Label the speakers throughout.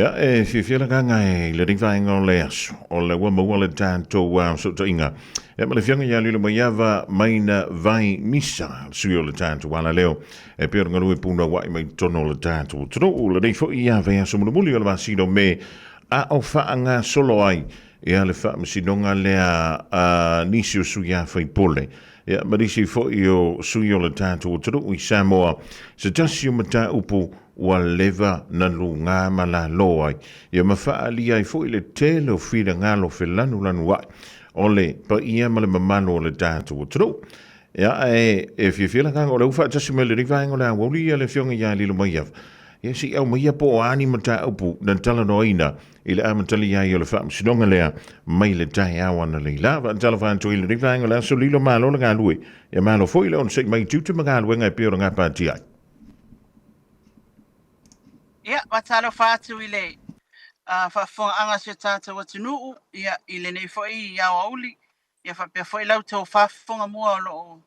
Speaker 1: Ia, e fiafia le agaga i lenei vaega o le aso, o lea ua maua le tatou fesootaiga ia ma le Afioga ia Lilomaiava Maina Vai Misa, le sui o le tatou alaleo e pei ona galue punouai mai totonu o le tatou atunuu. Lenei foi ia vaiaso mulimuli o le masina o Me a o faagasolo ai ia le faamasinoga lea a nisi o sui a faipule ia ma nisi foi o sui o le tatou atunuu i Samoa, se tasi o mataupu ua leva na lugā ma lalo ai, ia ma faaalia ai foi le tele o finagalo felanulanuai o le paia ma le mamalu o le tatou atunuu. Ia, ae e fiafia le agaga o lea ua faatasi mai i lenei vaega o le aoauli ia le Afioga ia Lilomaiava, ia se i aumaia po o a ni mataupu na talanoaina i le amatalia ai o le faamasinoga lea mai le taeao analeila. Faatalofa atu i lenei vaega o le aso Lilo, malo le galue, ia malo foi le onosai mai i tiute ma galuega e pei ona gapatia ai.
Speaker 2: Ia, faatalofa atu i le faafofogaaga a si o tatou atunuu, ia, i lenei foi aoauli, ia faapea foi la outou faafofoga mua o lo o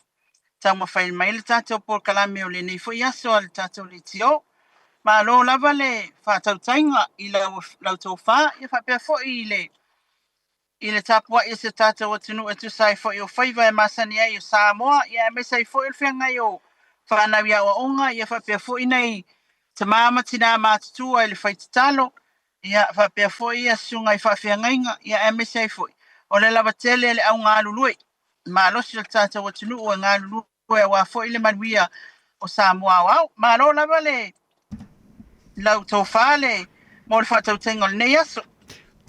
Speaker 2: taumafai mai le tatou polokalame o lenei foi aso a le tatou leitio. Malo lava le faatautaiga i lau, lau tofa, ia faapea foi i le i le tapuai a si o tatou atunuu e tusa ai foi o faiva e masani ai o Samoa, ia aemaise ai foi o le feagai o fanau i aoaoga, ia faapea foi nai tama ma tina matutua i le fai tatalo, ia faapea foi ia susuga i faafeagaiga, ia aemaise ai foi o le lava tele le au galulue malosi o le tatou atunuu e galulue aua foi le manuia o Samoa aoao. Malo lava le lau tofa le mo le faatautaiga o lenei aso.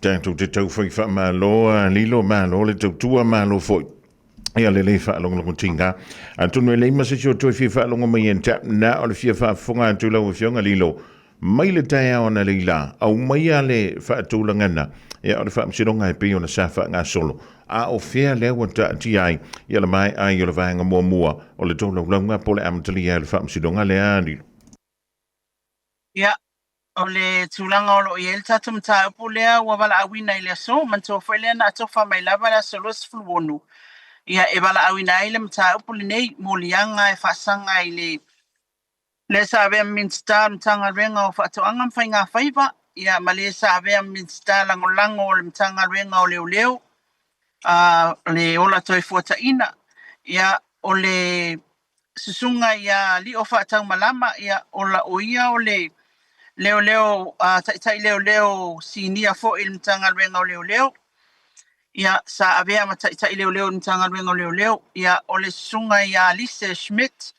Speaker 1: Tatou te taufai faamalo a Lilo, malo le tautua, malo foi ia lelei faalogologotiga. Atonu e leai ma se isi o toe fia faalogo mai e tap na o le fia faafofoga atu lau Afioga Lilo mai le taeao analeila, aumaia le faatulagana ia o le faamasinoga e pei ona sa faagasolo, a o fea lea ua taatia ai ia le maea ai o le vaega muamua o le tolaulauga po o le amatalia ai o le faamasinoga lea Lilo?
Speaker 2: Ia, o le tulaga o lo o i ai le tatou mataupu lea ua valaauina i le aso, manatua foi lea na atofa mai lava le aso 26, ia e valaauina ai le mataupu lenei, moliaga e faasaga i le lea sa avea ma Minisita o le Matagaluega o Faatoaga ma Faiga Faiva, ia ma le sa avea ma Minisita Lagolago o le Matagaluega o Leoleo, le Ola Toefuataiga, ia, o le susuga ia Lio Faataumalama, ia, o, la, o ia o le leoleo, taitai leoleo sinia foi i le Matagaluega o Leoleo, ia, sa avea ma taitai leoleo i le Matagaluega o Leoleo, ia, o le susuga ia Alise Schmidt,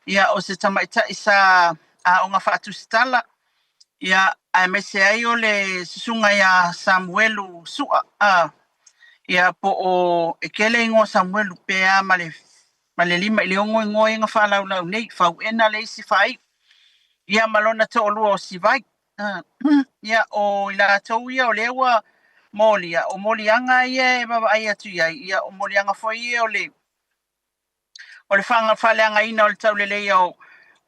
Speaker 2: ia, o se tamaitai sa aoga faatusitala, ia, aemaise ai o le susuga ia Samuelu Sua, ia, po o, e tele igoa Samuelu, pe a ma le ma le 5 i le 6 igoa ia na faalaulau nei, Fauena le isi faaiu, ia ma lona toalua o Sivai. Ia, o i latou ia o lea ua molia, o moliaga ia e vaavaai atu i ai, ia o moliaga foi ia o le o le faaleagaina o le tauleleia o,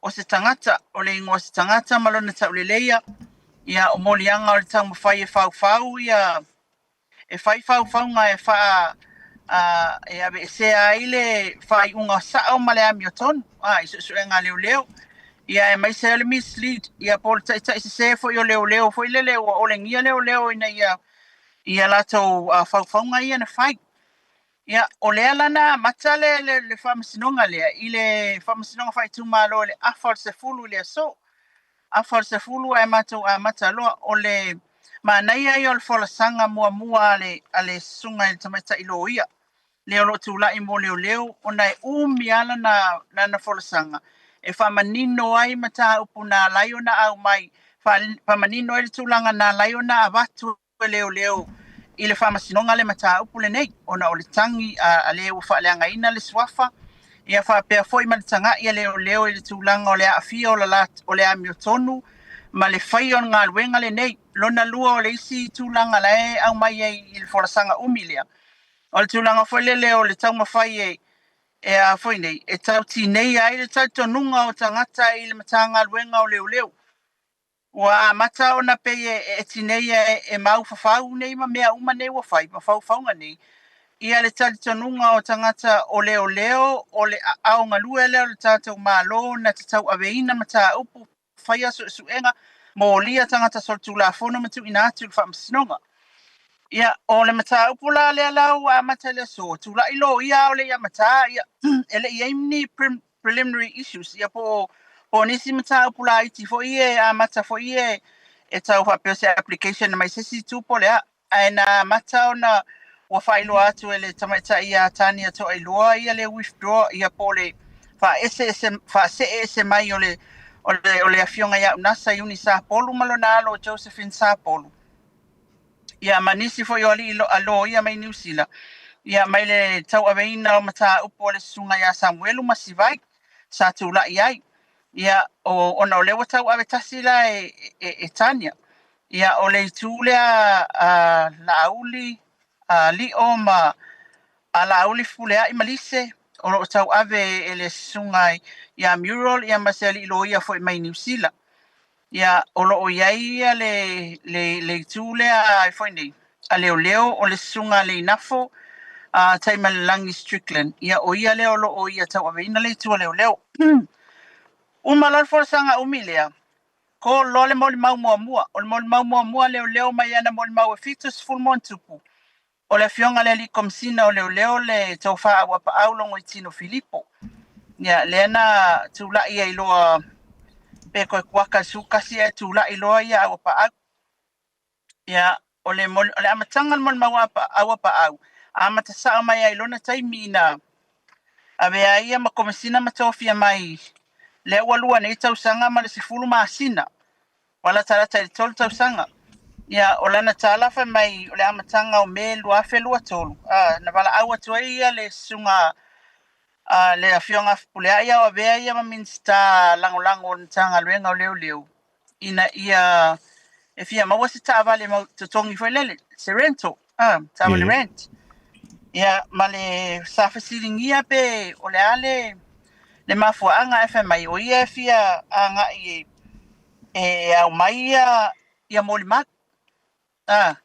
Speaker 2: o se tagata, o le igoa o se tagata ma lona tauleleia, ia o moliaga o le taumafai e faufau ia e fai faufauga e faa e aveesea ai le faaiuga sao ma le amiotonu i suesuega a leoleo, ia aemaise ai o le mislead, ia po o le taitai sese foi o leoleo foi lele ua olegia leoleo ina ia ia latou faufauga ia na fai. Ia, o lea la na amata le, le, le faamasinoga lea i le faamasinoga faaitumalo i le afa o le 10 i le aso. Afa o le 10 ae matou amata loa. O le manaia ia o le folasaga muamua a le, a le susuga i le tamaitai loia, lea o lo o tulai mo leoleo, ona e umi lava lana, lana folasaga e faamanino ai mataupu na ala ai ona aumai, faamanino ai le tulaga na ala ai ona avatu e leoleo i le faamasinoga le mataupu lenei, ona o le tagi a le ua faaleagaina le suafa, ia faapea foi ma le tagai a leoleo i le tulaga o le aafia o, la, o le amiotonu ma le faia o le galuega lenei. Lona lua o le isi tulaga la e aumai ai i le folasaga umi lea, o le tulaga foi lele o le taumafai e e a foi nei, e tau tineia ai le talitonuga o tagata i le Matagaluega o Leoleo. Ua amata ona pei e tineia e maufafau nei ma mea uma nei ua fai, ma faufauga nei, ia le talitonuga o tagata o leoleo, o le aao galue lea o le tatou Malo na te tauaveina mataupu, faia suesuega. molia tagata solitulafono ma tuuina atu i le Faamasinoga. Ia, o le mataupu la lea la ua amata i le aso, tulai loia a o le i amata, ia, e le i i ai ni preliminary issues, ia po o nisi mataupu laiti foi ia e amata foi ia e tau faapea o se application mai se isi itu po o le a. Ae na amata ona ua faailoa atu e le tamaitai ia Tania Toailoa ia le withdraw, ia po o le faaeseese, faasee ese mai o le o le afioga ia Unasa Iuni Sapolu ma lona alo o Josephine Sapolu. Ia ma nisi foi o alii loia mai Niu Sila, ia mai le tauaveina o mataupu a le susuga ia Samuelu Masivai sa tulai ai. Ia o, ona o lea ua tauave tasi la e Tania. Ia o le itu lea a Laauli, a Lio ma a Laauli Fepuleai ma Lise o lo o tauave e le susuga ia Muriel ia ma se alii loia foi mai Niu Sila. Ia o lo o i ai ia le itu lea foi nei a leoleo o le susuga a Leinafo a Taimalelagi Strickland. Ia o ia lea o lo o ia tauaveina le itu a leoleo. Uma loa le folasaga umi lea, call loa le molimau muamua. O le molimau muamua a leoleo mai ana molimau e 70+, o le afioga i le alii Komesina o Leoleo le Tofa Auapaau Logoitino Filipo. Ia lea na tulai ai loa pe toe kuaka i le 11 ae tulai loa ia Auapaau. Ia o le amataga o le molimau Auapaau, amata sao mai ai i lona taimi na avea ai ia ma Komesina ma tofia mai lea ua 2 nei tausaga ma le 10 masina. Ua latalata i le 3 tausaga. Ia, o lana tala fai mai o le amataga o Me 2023, a, na valaau atu ai ia le susuga a le Afioga a Fepuleai a o avea ia ma Minisita Lagolago o le Matagaluega o Leoleo ina ia e fia maua se taavale mau totogi foi lele, se rental, a, taavale rent. Ia, ma le sa fesiligia pe o le a le mafuaaga ae fai mai o ia e fia agai e aumai ia molimau. A,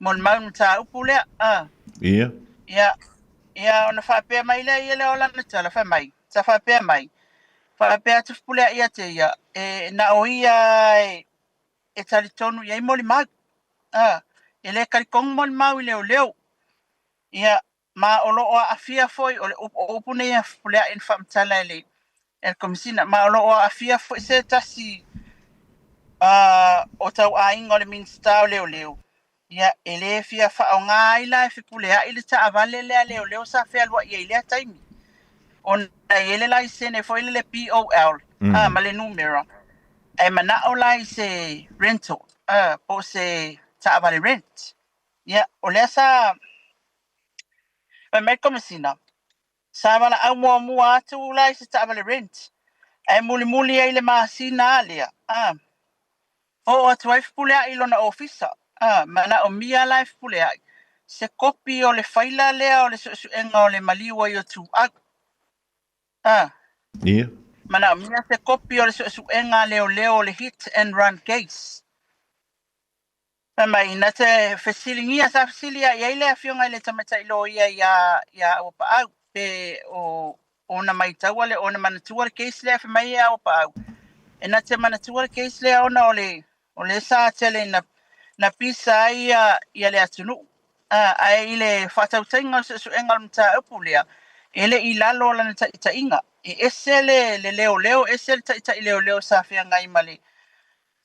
Speaker 2: molimau i le mataupu lea. A.
Speaker 1: Ia.
Speaker 2: Ia, ia ona faapea mai lea ia lea o lana tala fai mai, sa faapea mai, faapea atu Fepuleai ia te ia, e na o ia e talitonu i ai molimau. A, e le talitonu molimau i leoleo. Ia, ma o lo o aafia foi, o le o upu nei a Fepuleai na faamatala e le Komesina, ma o lo o aafia foi se tasi o tauaiga o le Minisita o Leoleo. Ia, e le fia faaaoga ai la e Fepuleai le taavale lea leoleo sa fealuai ai i lea taimi. Ona e i ai le laisene foi lele POL ma le numera, ae manao la i se rental po o se taavale rent. Ia, o lea sa fai mai le Komesina, sa valaau muamua atu la i se taavale rent, ae mulimuli ai le masina a lea, a, oo atu ai Fepuleai i lona ofisa, a, manaomia la e Fepuleai se kopi o le faila lea o le suesuega o le maliu ai o Tuau. A.
Speaker 1: Ia.
Speaker 2: Manaomia se kopi o le suesuega a leoleo o le hit and run case. Fai mai, na te fesiligia, sa fesili lava i ai le afioga i le tamaitai loia ia Auapaau, pe o ona maitaua le, ona manatua le case lea, fai mai ia Auapaau, e na te manatua le case lea ona o le, o lea sa tele na pisa ai ia le atunuu. Ae i le faatautaiga o le suesuega o le mataupu lea, e le i lalo o lana taitaiga. E ese le leoleo, ese le taitai leoleo sa feagai ma le,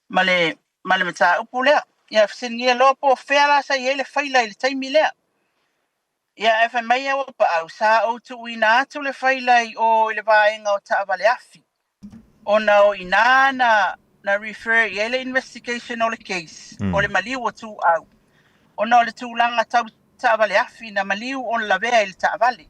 Speaker 2: ma le ma le mataupu lea. Ia fesiligia loa po o fea la sa i ai le faila i le taimi lea. Ia ae fai mai Auapaau, sa ou tuuina atu le faila i o i le vaega o taavale afi, ona o i ina na refer i ai le investigation o le case, o le maliu o Tuau, ona o le tulaga tau taavale afi na maliu ona lavea i le taavale.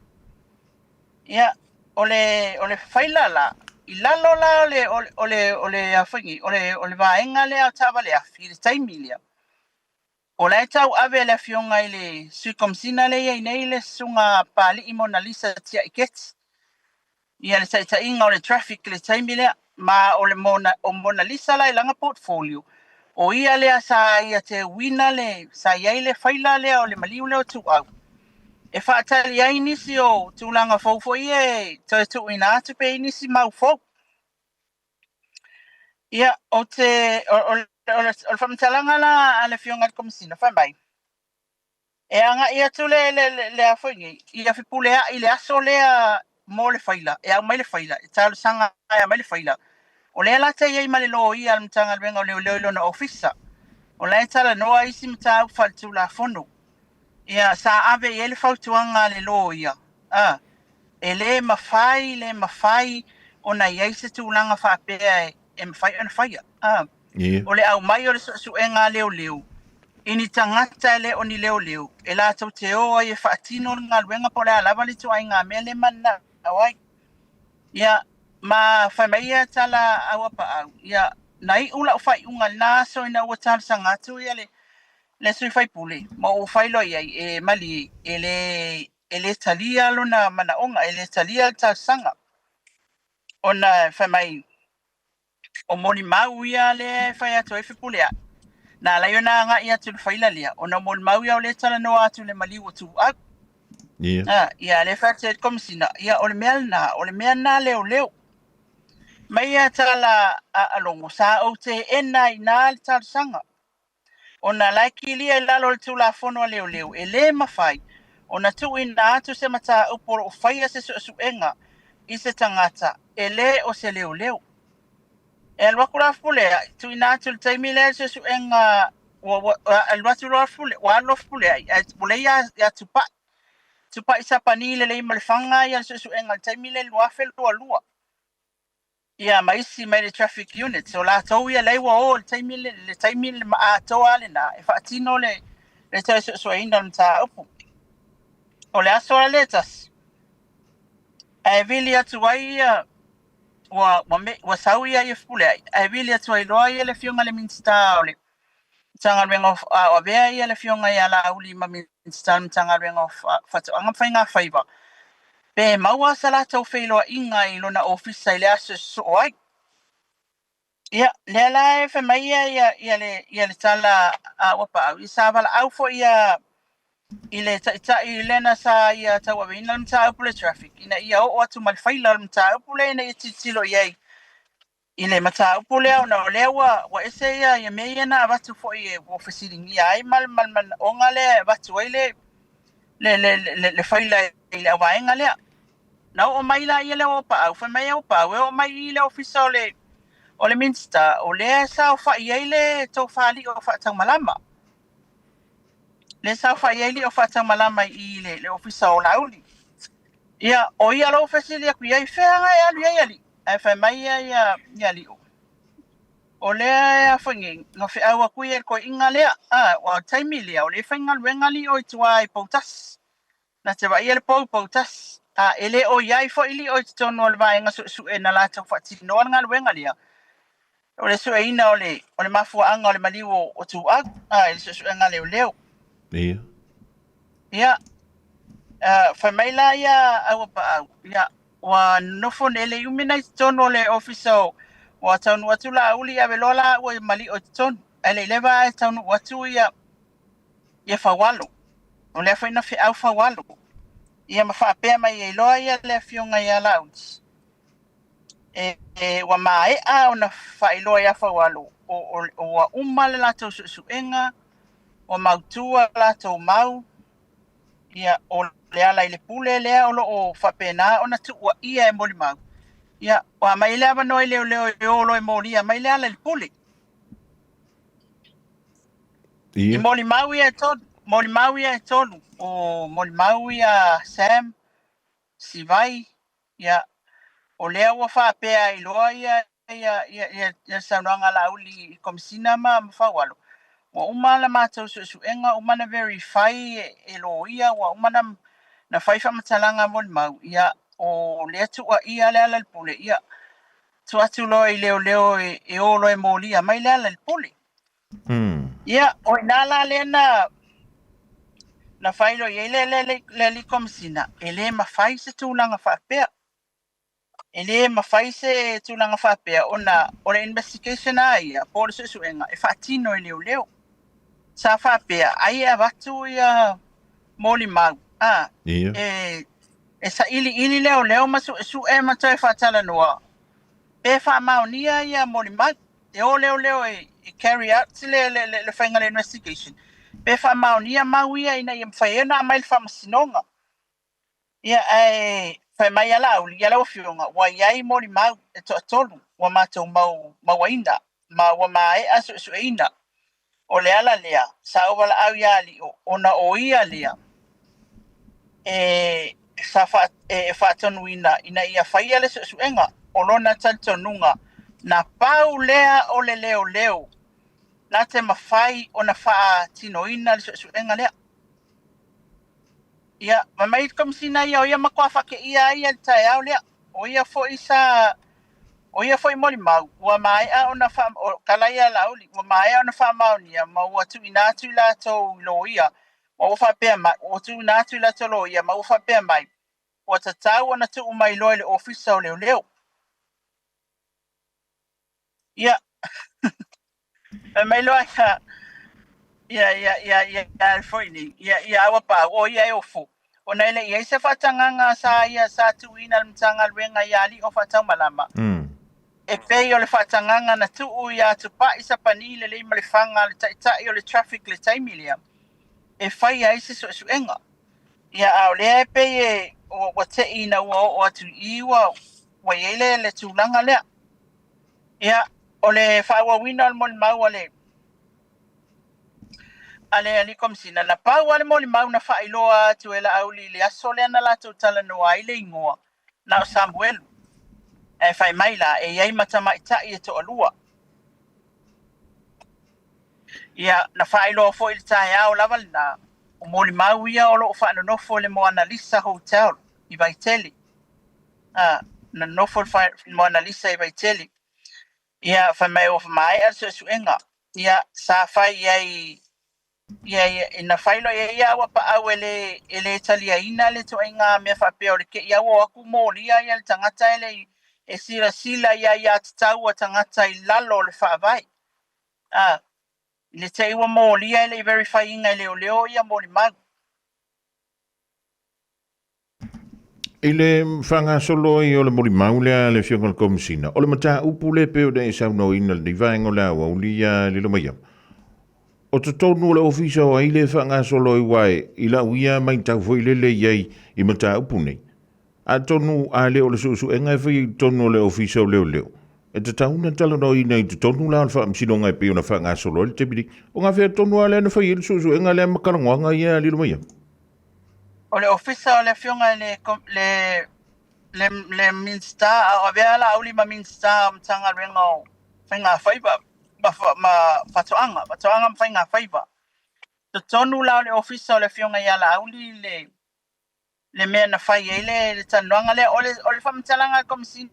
Speaker 2: Ia, o le faila la, i lalo la o le, o le, o le, a foi nei, o le vaega lea o taavale afi i le taimi lea, o la e tauave e le afioga i le Sui Komesina lea e i ai nei le Susuga Papalii Monalisa Tiai Keti, ia le taitaiga o le traffic i le taimi lea, ma o le o Monalisa la i lana portfolio, o ia lea sa ia teuina le, sa i ai le faila lea o le maliu lea o Tuau, e faatali ai nisi o tulaga fou foi ia e toe tuuina atu pe i ai nisi mau fou. Ia, o te, o le o le faamatalaga la a le Afioga i le Komesina, fai mai, e agai atu le, le, le, le a foi nei, ia fepuleai i le aso lea mo le faila, e aumai le faila, e talosaga e aumai le faila. O lea la te i ai ma le loia a le Matagaluega o Leoleo i lona ofisa. O la e talanoa isi mataupu faaletulafono. Ia, sa ave i ai le fautuaga a le loia, a, e le mafai, le mafai ona i ai se tulaga faapea e mafai ona faia. A, o le aumai o le suesuega a leoleo i ni tagata e le o ni leoleo e latou te o ai e faatino le galuega po o le a lava le ituaiga mea lea e mananao ai. Ia, ma fai mai ia tala Auapaau, ia, na iu lau faaiuga i lena aso ina ua talosaga atu ia le le sui faipule ma ou failoa i ai e malie e le e le talia lona manaoga, e le talia le talosaga. Ona fai mai o molimau ia lea e fai atu ai Fepuleai. Na ala ai ona agai atu i le faila lea, ona o molimau ia o lea e talanoa atu i le maliu o Tuuau.
Speaker 1: Ia.
Speaker 2: Ia, lea e fai atu ai le Komesina, ia o le mea lena, o le mea lena leoleo. Mai ia tala a Logo, sa ou teena ai i ina le talosaga. Ona la e kilia i lalo o le Tulafono a Leoleo, e le mafai ona tuuina atu se mataupu o lo o faia se suesuega i se tagata e le o se leoleo. E alu atu la Fepuleai, tuuina atu i le taimi lea le suesuega, ua alu atu loa ua alu loa Fepuleai, ae ua lei ia Tupai. Tupai Sapani lelei ma Lefaga ia le suesuega i le taimi lea i le 2022. Ia ma isi mai le traffic unit, o latou ia lea ua o i le taimi le taimi atoa lava lena e faatino le le toe suesueina o le mataupu. O le aso la lea e tasi, ae vili atu ai ia ua ua me, ua sau ia ia Fepuleai, ae vili atu ai loa ia le afioga i le Minisita o le Matagaluega o a o avea ia le afioga ia Laauli ma Minisita o le Matagaluega o Faatoaga ma Faigafaiva, pe maua sa latou feiloaiga i lona ofisa i le aso e sosoo ai. Ia, lea la e fai mai ia, ia, ia, le, ia le tala a Auapaau, ia sa valaau foi ia i le taitai lea na sa ia tauaveina le mataupu le traffic ina ia oo atu ma le faila o le mataupu lea ina ia tilotilo i ai i le mataupu lea ona o lea ua, ua ese ia, ia mea ia na avatu foi e ua fesiligia ai ma, ma le manaoga lea e avatu ai le, le, le, le, le faila i le auvaega lea. Na oo mai la ia le Auapaau, fai mai Auapaau, e oo mai i le ofisa o le, o le Minisita, o lea e saofai ai le tofa alii o Faataumalama. Lea e saofai ai alii o Faataumalama i le, le ofisa o Laauli. Ia, o ia loa ua fesili atu i ai, fea ga e alu i ai alii? Ae fai mai ia ia ia Lio, o lea e a foi nei, na feau atu ia i le toeaina lea, a, ua o le taimi lea, o lea e faigaluega Lio i tua i Poutasi. Na te vaaia le pou i Poutasi. A, e le o i ai foi Lio i totonu o le vaega suesue na latou faatinoa le galuega lea, o le sueina o le, o le mafuaaga o le maliu o, o Tuuau, a, i le suesuega a leoleo.
Speaker 1: Ia.
Speaker 2: Ia, uh, fai mai la ia Auapaau, ia, Ua nofo nei le iumi nei i totonu o le ofisa o ua taunuu atu Laauli ave loa laua i Malio i totonu. Ae le i leva ae taunuu atu ia ia Faualo. O lea foi na feau Faualo. Ia ma faapea mai ai loa ia le afioga ia Laauli. E, e ua maea ona faailoa ia Faualo o, o, ua uma le latou suesuega, ua mautu a latou mau, Ia, o Lealailepule lea o lo o faapena ona tuuaia e molimau. Ia, ua aumai le avanoa i leoleo e o loa e molia mai Lealailepule.
Speaker 1: Ia.
Speaker 2: I molimau ia e tolu, molimau ia e tolu, o molimau ia Sam, Sivai, ia, o lea ua faapea ai loa ia ia, ia, ia, ia saunoaga a Laauli i Komesina ma, ma Faualo, ua uma la matou suesuega, uma na verify e, e loia, ua uma na, na fai faamatalaga molimau, ia, o lea tuuaia Lealailepule, ia, tuu atu loa i leoleo e, e o loa e molia mai Lealailepule. Ia, o i ina la lea na, na fai loa i ai le, le, le, le alii Komesina, e le mafai se tulaga faapea. E le mafai se tulaga faapea ona o le investigation lava ia po o le suesuega e faatino e leoleo. Sa faapea ai e avatu ia molimau a
Speaker 1: Ia.
Speaker 2: e e sailiili leoleo ma suesue ma toe faatalanoa pe faamaonia ia molimau. E o leoleo e e carry out le le le faiga o le investigation pe faamaonia mau ia ina ia mafai ai ona aumai i le faamasinoga. Ia ae fai mai a Laauli, ia lau Afioga, ua i ai molimau e toatolu ua matou mau mauaina ma ua maea suesueina. O le ala lea sa ou valaau iā Lio ona o ia lea e sa faa, e faatonuina ina ia faia le suesuega. O lona talitonuga, na pau lea o le leoleo na te mafai ona faatinoina le suesuega lea. Ia, fai mai le Komesina ia o ia matua faateia ai ia le taeao lea. O ia foi sa o ia foi molimau ua maea ona faa, o tala ia a Laauli, ua maea ona faamaonia ma ua tuuina atu i latou i loia ma ua faapea mai, ua tuuina atu i latou loia ma ua faapea mai, ua tatau ona tuu mai loa i le Ofisa o Leoleo. Ia, fai mai loa ia, ia, ia, ia, ia, ia foi nei, ia, ia aua pau, o ia e ofo. Ona e le i ai se faatagaga sa ia sa tuuina e le Matagaluega ia Alii o Faataumalama. E pei o le faatagaga na tuu ia Tupai Sapani lelei ma le faga a le taitai o le traffic le taimi lea e faia ai se suesuega. Ia, a o lea e pei e ua tei ina ua oo atu i i ua ua i ai le, le tulaga lea. Ia, o le faaauauina o le molimau a le a le alii Komesina, na pau lava le molimau na faailoa atu e Laauli i le aso lea na latou talanoa ai le igoa, na o Samuelu. Ae fai mai la, e i ai ma tamaitai e toalua. Ia, na faailoa foi i le taeao lava lena, o molimau ia o lo o faanonofo i le Moana Lisa Hotel i Vaitele. A, na nonofo i le Moana Lisa i Vaitele. Ia, fai mai ua maea le suesuega. Ia, sa fai i ai, ia, ia, na fai loa i ai ia Auapaau e le, e le taliaina le ituaiga mea faapea o le te i a ua o atu molia ia le tagata e le i, e silasila i aiatatau a tagata i lalo o le faavae. A, i le te i ua molia e le i verify ina e leoleo ia molimau.
Speaker 1: I le faagasolo ai o le molimau lea a le Afioga i le Komesina, o le mataupu lea pei ona e saunoaina i lenei vaega o le aoauli ia Lilomaiava, o totonu o le Ofisa o ai lea e faagasolo ai aua i lau ia matau foi lele i ai i mataupu nei, atonu a le o le suesuega e faia i totonu o le Ofisa o Leoleo, e tatau ona talanoaina i totonu la o le Faamasinoga e pei ona faagasolo ai le taimi nei. O gafea tonu lava lea na fai ai le suesuega lea ma talanoaga ia a Lilomaiava?
Speaker 2: O le ofisa o le afioga i le le le, le Minista, a o avea Laauli ma Minista o Matagaluega o Faigafaiva ma, ma Faatoaga, Faatoaga ma Faigafaiva. Totonu la o le ofisa o le afioga ia Laauli le le mea na fai ai le, le talanoaga lea. O le, o le faamatalaga a le Komesina,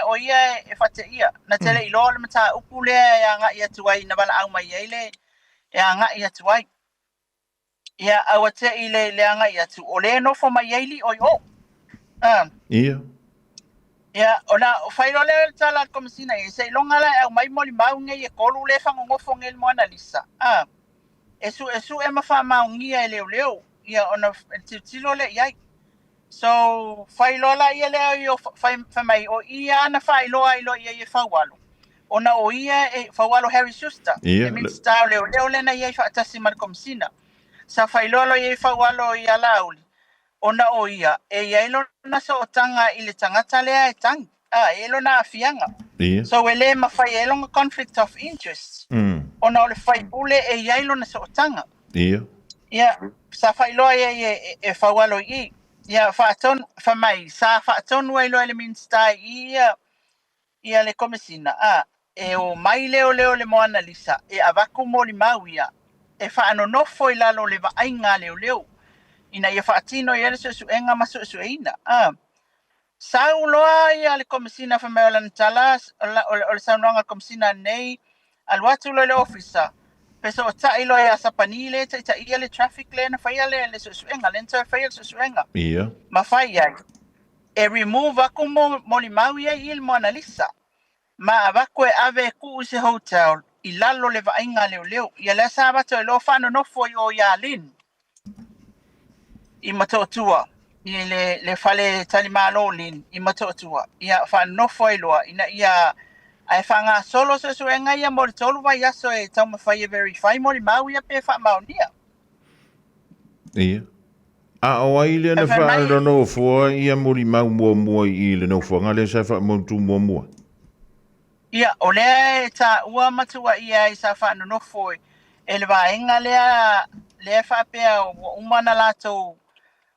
Speaker 2: o ia e, e faateia. Na te le i iloa le mataupu lea e agai atu ai, na valaau mai ai le, e agai atu ai. Ia, aua te i le, le agai atu, o lea e nofo mai ai Lio i o. Ah.
Speaker 1: Ia.
Speaker 2: Ia, ona fai loa lea o le tala a le Komesina ia, seiloga la e aumai molimau nei e tolu lea e faanonofo nei i le Moana Lisa. Ah. E suesue ma faamaonia e leoleo, ia ona tilotilo lea i ai. So, fai loa la ia lea i o fai, fai mai, o ia na faailoa ai loa i ai e Faualo, ona o ia e Faualo Harry Schuster,
Speaker 1: Ia,
Speaker 2: le Minista o Leoleo lea na i ai faatasi ma le Komesina. Sa faailoa loa i ai Faualo ia Laauli, ona o ia e i ai lona sootaga i le tagata lea e tagi, a, e i ai lona aafiaga.
Speaker 1: Ia.
Speaker 2: So, e le mafai ai lona conflict of interest, ona o le faipule e i ai lona sootaga.
Speaker 1: Ia.
Speaker 2: Ia, sa faailoa ai e, e, e Faualo i i. Ia, faatonu, fai mai, sa faatonu ai loa e le Minisita i i ia, ia le Komesina, a, e o mai leoleo le Moana Lisa e avatu molimau ia e faanonofo i lalo o le vaaiga a leoleo ina ia faatino i ai le suesuega ma suesueina. A, Sau loa ia le Komesina fai mai o lana tala, o le saunoaga a le Komesina nei, alu atu loa i le ofisa, fesootai loa ia Sapani lea e taitaia le traffic lea na faia le, le suesuega, lea na toe faia le suesuega.
Speaker 1: Ia.
Speaker 2: Ma fai ai, e remove aku mo, molimau ia i le Moana Lisa. Ma avatu e ave e tuu i se hotel i lalo le vaaiga a leoleo. Ia lea sa avatu ai loa faanonofo i o ia Lynn. I Motootua, i le, le fale talimalo Lynn i Motootua, ia faanonofo ai loa ina ia Ae faagasolo suesuega ia mo le 3 vaiaso e taumafai e verify molimau ia pe faamaonia.
Speaker 1: Ia. A o ai lea
Speaker 2: Ae
Speaker 1: na
Speaker 2: fai mai,
Speaker 1: faanonofoa ia molimau muamua i le nofoaga lea sa faamautu muamua?
Speaker 2: Ia, o lea e taua ma tuuaia ai sa faanonofo e le vaega lea, lea e faapea ua uma ona latou,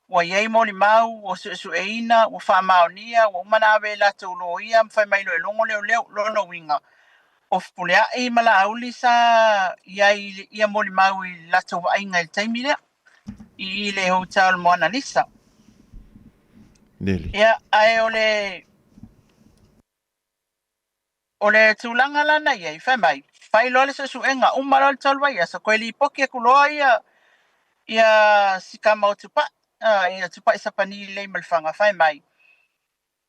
Speaker 2: ua i ai molimau, ua suesueina, ua faamaonia, ua uma ona ave i latou loia ma fai mai loa e logo leoleo. Lona uiga, o Fepuleai ma Laauli sa i ai ia molimau i latou vaaiga i le taimi lea, i le hotel Moana Lisa.
Speaker 1: Neli.
Speaker 2: Ia, ae o le O le tulaga la na i ai, fai mai, fai loa le suesuega, uma loa le 3 vaiaso, toe lipoti atu loa ia, ia si tama o Tupai, ia Tupai Sapani Leimalefanga, fai mai,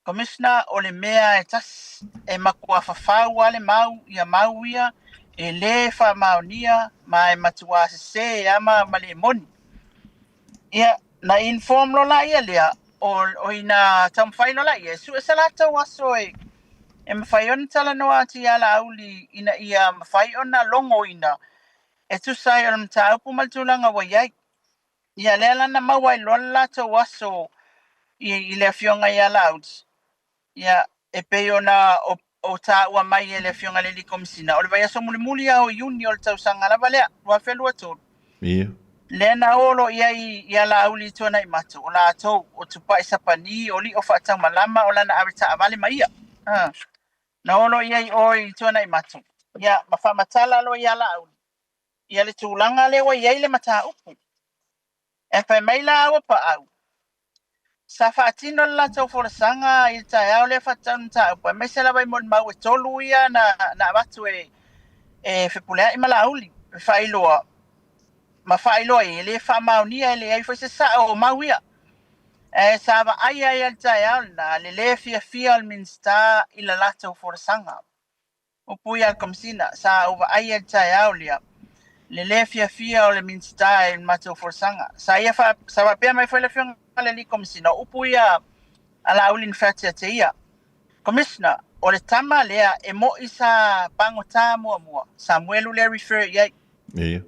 Speaker 2: Commissioner, o le mea e tasi, e matua fafau lava le mau, ia mau ia, e le faamaonia, ma e matua sese lava ma, ma le moni. Ia, na inform loa laia lea, o, o ina taumafai loa laia e sue se latou aso e, e mafai ona talanoa atu ia Laauli ina ia mafai ona logoina e tusa ai o le mataupu ma le tulaga ua i ai. Ia, lea la na maua ai loa le latou aso i, i le afioga ia Laauli. Ia, e pei ona o, o taua mai e le Afioga i le Alii Komesina, o le vaiaso mulimuli lava o Iuni o le tausaga lava lea, 2023.
Speaker 1: Ia.
Speaker 2: Lea na o loa i ai ia Laauli i Tuanaimato, o latou, o Tupai Sapani, o Lio Faataumalama, o lana ave taavale ma ia. A. Na o loa i ai o i Tuanaimato, ia, ma faamatala loa ia Laauli, ia le tulaga lea ua i ai le mataupu. E fai mai la Auapaau, sa faatino le latou folasaga i le taeao lea faatau le mataupu, aemaise lava i molimau e 3 ia na, na avatu e, e Fepuleai ma Laauli, e faailoa, ma faailoa ai, e le faamaonia e leai foi se sao o mau ia. Ae sa vaai ai i le taeao lena le lē fiafia o le Minisita i le latou folasaga. Upu ia a le Komesina, sa ou vaai ai i le taeao lea, le lē fiafia o le Minisita i le matou folasaga. Sa ia fa, sa faapea mai foi le Afioga i le Alii Komesina, o upu ia a Laauli na feateate ia. Commissioner, o le tama lea e mo'i sa pagotā muamua, Samuelu lea refer i ai.
Speaker 1: Ia.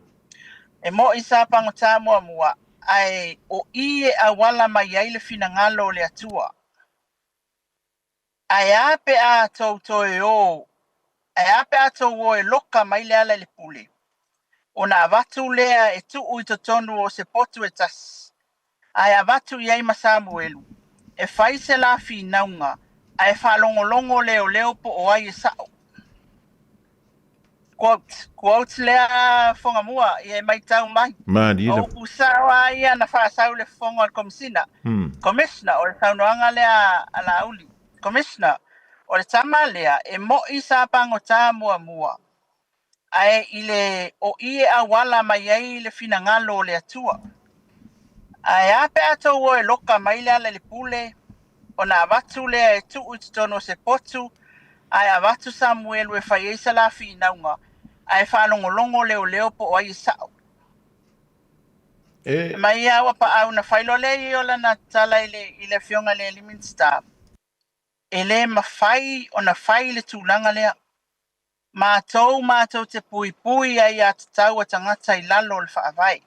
Speaker 2: E mo'i sa pagotā muamua, ae o i e auala mai ai le finagalo o le Atua. Ae a pe a tou toe o, ae a pe a tou o e loka mai le ala i le pule, ona avatu lea e tuu i totonu o se potu e tasi, ae avatu i ai ma Samuelu, e fai se la finauga, ae faalogologo leoleo po o ai e sa'o. Quote, quote lea Fogamua, ia e maitau mai.
Speaker 1: Malie
Speaker 2: O
Speaker 1: le.
Speaker 2: upu sao lava ia na faasau i le fofoga o le Komesina. Commissioner, o le saunoaga lea a Laauli. Commissioner, o le tama lea e mo'i sa pagotā muamua, ae i le o i e auala mai ai le finagalo o le Atua. Ae a pe a tou o e loka mai le ala i le pule, ona avatu lea e tuu i totonu o se potu, ae avatu Samuelu e fai ai sa la finauga, ae faalogologo leoleo po o ai e sa'o.
Speaker 1: E.
Speaker 2: Mai ia Auapaau na fai loa lea i o lana tala i le, i le afioga i le alii Minisita, e le mafai ona fai le tulaga lea. Matou matou te puipui aiatatau a tagata i lalo o le Faavae,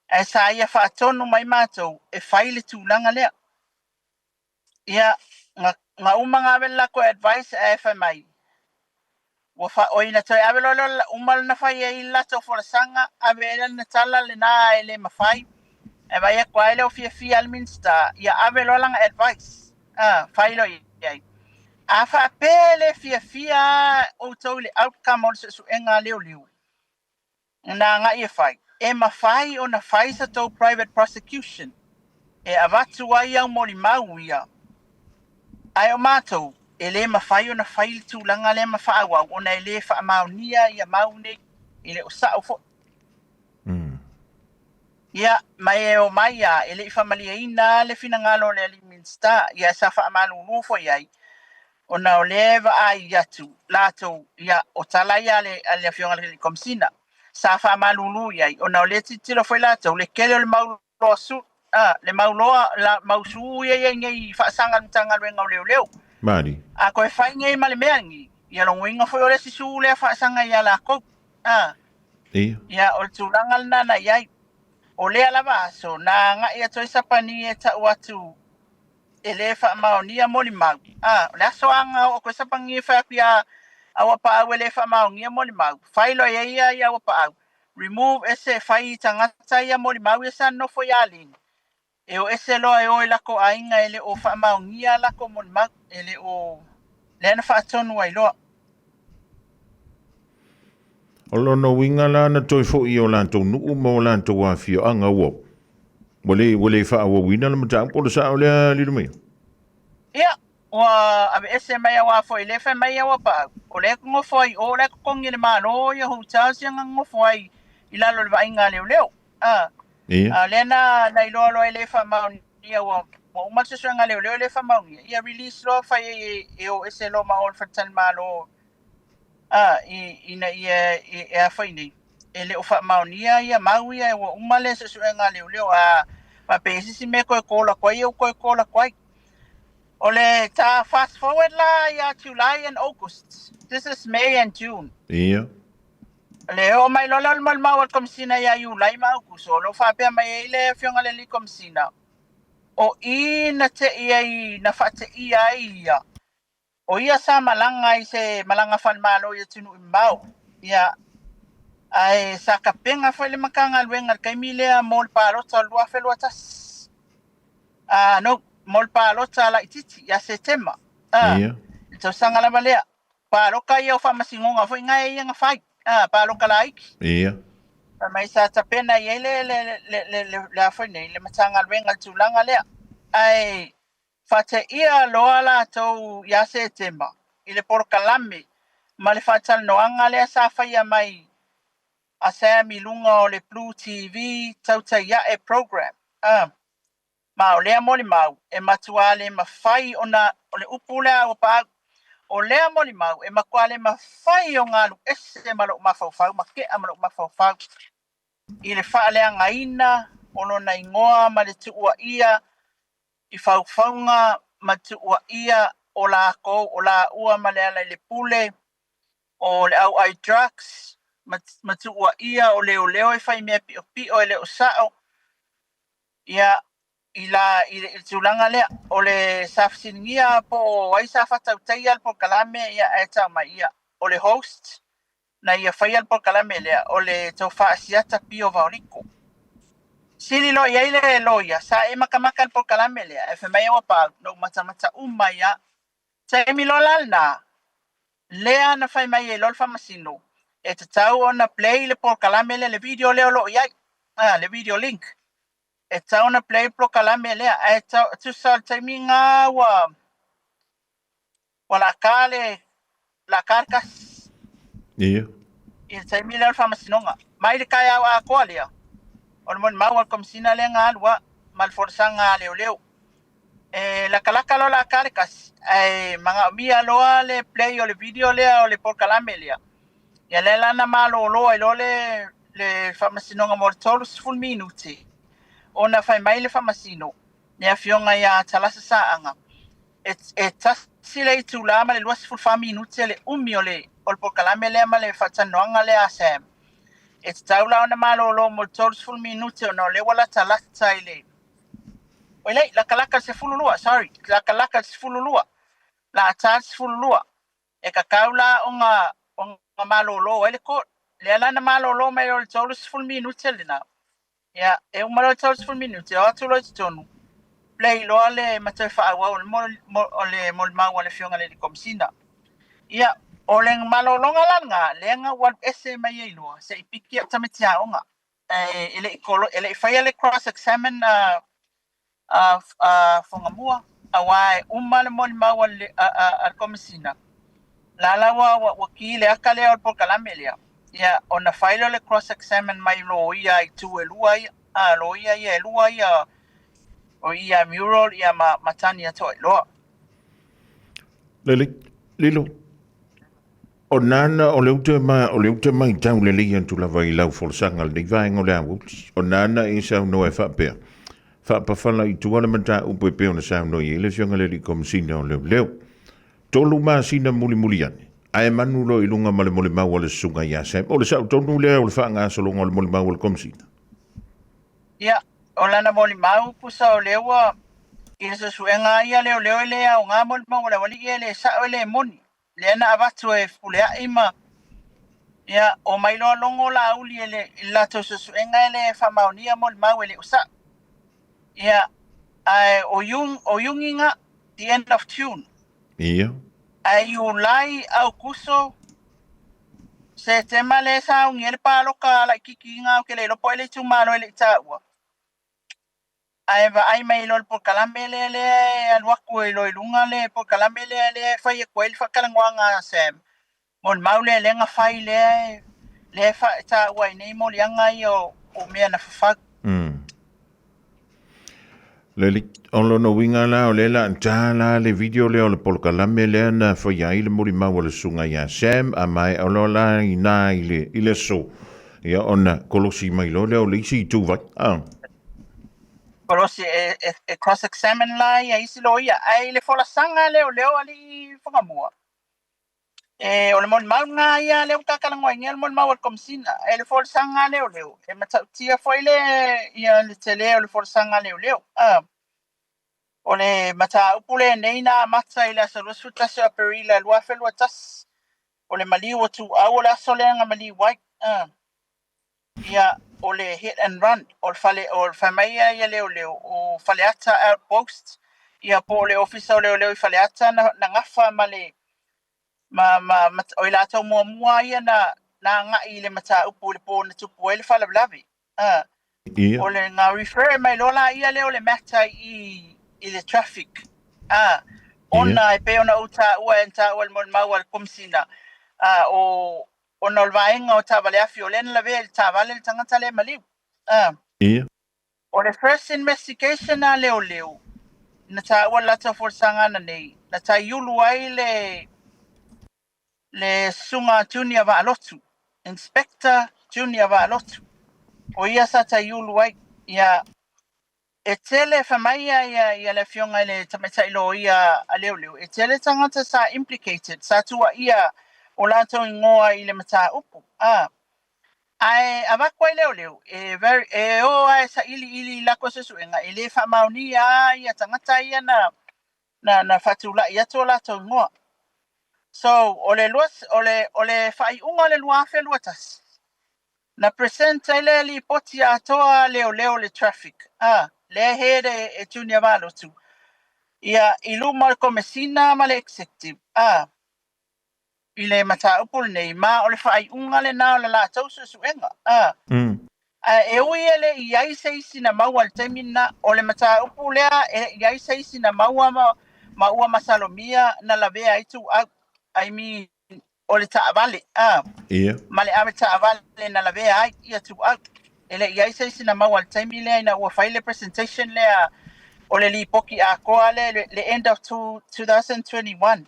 Speaker 2: ae sa ia faatonu mai matou e fai le tulaga lea. Ia, na, na uma na ave le latou advice ae fai mai, ua fa, oi na toe ave loa lea uma na fai ai le latou folasaga, ave ai lana tala lena e le mafai. Ae vaai atu lava e le o fiafia le Minisita, ia ave loa lana advice, a, fai loa i ai. A faapea e le fiafia outou i le outcome o le suesuega a leoleo, na agai e fai, e mafai ona fai sa tou private prosecution e avatu ai au molimau ia. Ae o matou, e le mafai ona fai le tulaga lea ma faaauau ona e le faamaonia ia mau nei, e le o sao foi. Ia, ma e omai lava, e le i faamalieina le finagalo o le alii Minisita, ia sa faamalulu foi ai, ona o lea e vaai atu latou, ia, o tala ia a le, a le Afioga i le Komesina, sa faamalulu i ai, ona o lea e tilotilo foi latou, le tele o le mau loa su, a, le mau loa, la, mau sue ia i ai nei i faasaga a le Matagaluega o Leoleo.
Speaker 1: Malie.
Speaker 2: A toe fai nei ma le mea lenei, Ia lona uiga foi o le isi sū lea faasaga ia lakou. A.
Speaker 1: Ia.
Speaker 2: Ia, o le tulaga lena na i ai. O lea lava aso, na agai atu ai Sapani e tau atu e lē faamaonia molimau. A, o le aso aga oo atu ai Sapani e fai atu iā Auapaau e lē faamaonia molimau. Fai loa e ia ia Auapaau, remove ese fai i tagata ia molimau ia sa nonofo iā Lini. E o ese loa e o i lako aiga e le o faamaonia lako molimau, e le o lea na faatonu ai loa.
Speaker 1: O lona uiga la na toe foi i o latou nuu ma o latou afioaga ua ua le ua le faaauauina le mataupu o le sao lea Lilomia?
Speaker 2: Ia, ua aveese mai auā foi lea fai mai Auapaau, o lea e nofo ai i o, o la e totogi e le Malo ia hotels ia na nofo ai i lalo o le vaaiga a leoleo. A,
Speaker 1: Ia.
Speaker 2: a o lea na na iloa loa e le faamaonia ua ua uma le suesuega a leoleo e le faamaonia, ia release loa fai ai e, e o ese loa ma o i le faletalimalo a i, ina ia e, e a fai nei e le o faamaonia ia mau ia ua uma le suesuega a leoleo a faapea i se isi mea e toe call atu ai, ia ua toe call atu ai. O le ta fast forward la ia July and August. This is May and June.
Speaker 1: Ia.
Speaker 2: Le oo mai loa lea o le molimau a le Komesina ia Iulai ma Aukuso, o lo o faapea mai ai le Afioga i le Alii Komesina, o i na te'i ai, na faateia ai ia, o ia sa malaga i se malaga faale-Malo i atunuu i mamao, ia, ae sa tapena foi le Matagaluega i le taimi lea mo le palota o le 2021. Ah, no, mo le palota laitiiti ia Setema, ah,
Speaker 1: Ia.
Speaker 2: le tausaga lava lea. Paloka ia o faamasinoga foi na e ia na fai, a, paloka laiti.
Speaker 1: Ia.
Speaker 2: Fai mai sa tapena i ai le, le, le, le, le, le a foi nei, le Matagaluega i le tulaga lea. Ae faateia loa latou ia Setema i le polokalame ma le faatalanoaga lea sa faia mai a Sam i luga o le Blue TV Tautai Ae Program. A, Ma o lea molimau e matuā le mafai ona, o le upu lea ua paau, o lea molimau e matuā le mafai ona alu ese ma lou mafaufau, ma tea ma lou mafaufau i le faaleagaina o lona igoa ma le tuuaia i faufauga ma tuuaia o lakou, o laua ma Lealailepule, o le auai drugs, ma tuuaia o leoleo e fai mea piopio e le o sao. Ia, i la, i le, i le tulaga lea, o le sa fesiligia po o ai sa faatautaia le polokalame, ia, ae tau mai, ia, o le host na ia faia le polokalame lea, o le Tofa Asiata Pio Vaoliko. Sili loa i ai le loia, sa e makamaka i le polokalame lea, ae fai mai au a pau, na ou matamata uma ai lava. Taimi loa la lena, lea na fai mai ai loa le faamasino, e tatau ona play le polokalame lea, le video lea o lo o i ai, ah, le video link. E tatau ona play le polokalame lea, ae tusa o le taimi lena ua, ua laaka le, laaka le kasi.
Speaker 1: Ia.
Speaker 2: I le taimi lea o le faamasinoga. Mai le taeao atoa lea, o le molimau a le Komesina lea na alu a, ma le folasaga a leoleo. E latalata loa la ta le kasi, ae manaomia loa le play o le video lea o le polokalame lea. Ia lea la na malolo ai loa le le faamasinoga mo le 30 minute ona fai mai le faamasino, le afioga ia Talasa Saaga, e, e tasi le itula ma le 24 minute le umi o le, o le polokalame lea ma le faatalanoaga lea a Sam. E tatau la ona malolo mo le 30 minute ona o lea ua latalata i le Oi lei, latalata i le 12, sorry, latalata i le 12, la ta le 12. E tatau la ona, ona malolo ai le court. Lea la na malolo mai o le 30 minute lena. Ia, e uma loa le 30 minute, o atu loa i totonu, play loa le ma toe faaauau o le molimau a le Afioga i le Alii Komesina. Ia, o le malologa la lena, lea na ou alu ese mai ai loa, se i piki au tamaiti aoga. E le i kolo, e le i faia le cross examine a a a Fogamua, aua e uma le molimau a le a, a, a le Komesina, la la ua ua, ua ki le aka lea o le polokalame lea. Ia, ona fai lea o le cross examine mai loia i tu e lua ia, a loia ia e lua ia, o ia Mural ia ma, ma Tania Toailoa.
Speaker 1: Lele, Lilo, O nana o le ute ma o le ute matau lelei atu lava i lau folasaga lenei vaega o le aoauli. O nana e saunoa e faapea, faapafala i tua le mataupu e pei ona saunoa i ai le Afioga i le Alii Komesina o Leoleo. 3 masina mulimuli ane, Ae manu loa i luga ma le molimau a le susuga ia Sam. O le sao tonu lea o le faagasologa o le molimau a le Komesina.
Speaker 2: Ia, o lana molimau pusa o lea ua i le suesuega ia leoleo e le aoga molimau a le aualii e le sao e le moni. Lea na avatu e Fepuleai ma ia omai loa logo Laauli e le i le latou suesuega e le faamaonia molimau e le o sao. Ia, ae o Iuni, o Iuni na, the end of June.
Speaker 1: Ia.
Speaker 2: Ae Iulai, Aukuso, Setema lea sa augia ai le paloka laitiiti na ou te le iloa po o ai le itumalo e le i taua. Ae vaai mai loa i le polokalame lea lea e alu atu ai loa i luga le polokalame lea lea e fai atu ai le faatalanoaga a Sam. Molimau lea lea na fai lea lea e faataua ai nei moliaga ia o mea na fafau.
Speaker 1: Le, o lona uiga la, o lea la ta la le video lea o le polokalame lea na faia ai le molimau a le susuga ia Sam, a maea loa la i na i le, i le aso, ia ona kolosi mai loa lea o le isi ituvai. Ah.
Speaker 2: Kolosi e, e, e cross examine la ia isi loia, ae i le folasaga leoleo alii Fagamua, E, o le molimau lena ia lea ua ta talanoaina le molimau a le Komesina. E le folasaga a leoleo, e matautia foi le, ia, le tele o le folasaga a leoleo. A, o le mataupu lenei na amata i le aso 21 o Aperila 2021. O le maliu o Tuau o le aso lea na maliu ai. A, ia, o le hit and run, o le fale, o le fai mai ia ia leoleo, o Faleata Outpost, ia po o le ofisa o leoleo i Faleata na, na gafa ma le, ma, ma, ma, o i latou muamua ia na, na agai i le mataupu i le po na tupu ai le faalavelave. A,
Speaker 1: Ia.
Speaker 2: o le na refer mai loa la ia lea o le matter i, i le traffic. A, ona e pei ona ou taua e na taua i le molimau a le Komesina, a, o, ona o le vaega o taavale afi o lea na lavea i le taavale le tagata lea e maliu. A.
Speaker 1: Ia.
Speaker 2: O le first investigation a leoleo na taua le latou folasaga ananei, na taiulu ai le le Susuga Junior Vaalotu, Inspector Junior Vaalotu. O ia sa taiulu ai. Ia, e tele, fai mai ia, ia, ia le afioga i le tamaitai loia a leoleo, e tele tagata sa implicated, sa tuuaia o latou igoa i le mataupu. A. Ae avatu ai leoleo, e very, e o lava e sailiili i latou suesuega, e le faamaonia lava ia tagata ia na, na, na faatulai atu o latou igoa. So, o le, lua, o le, o le faaiuga o le 2021, na present ai le lipoti atoa a leoleo le traffic, a, lea e head e, e Junior Valotu, ia, i luma o le Komesina ma le Executive, a, i le mataupu lenei, ma o le faaiuga lena o le latou suesuega, a. Ae e ui e le i ai se isi na maua i le taimi lena, o le mataupu lea e le i ai se isi na maua ma, ma ua masalomia na lavea ai tuau, I mean, o le taavale, a,
Speaker 1: Ia.
Speaker 2: ma le ave taavale na lavea ai ia tuau. E le i ai se isi na maua i le taimi lea ina ua fai le presentation lea o le lipoti atoa lea i le, le end of 2021.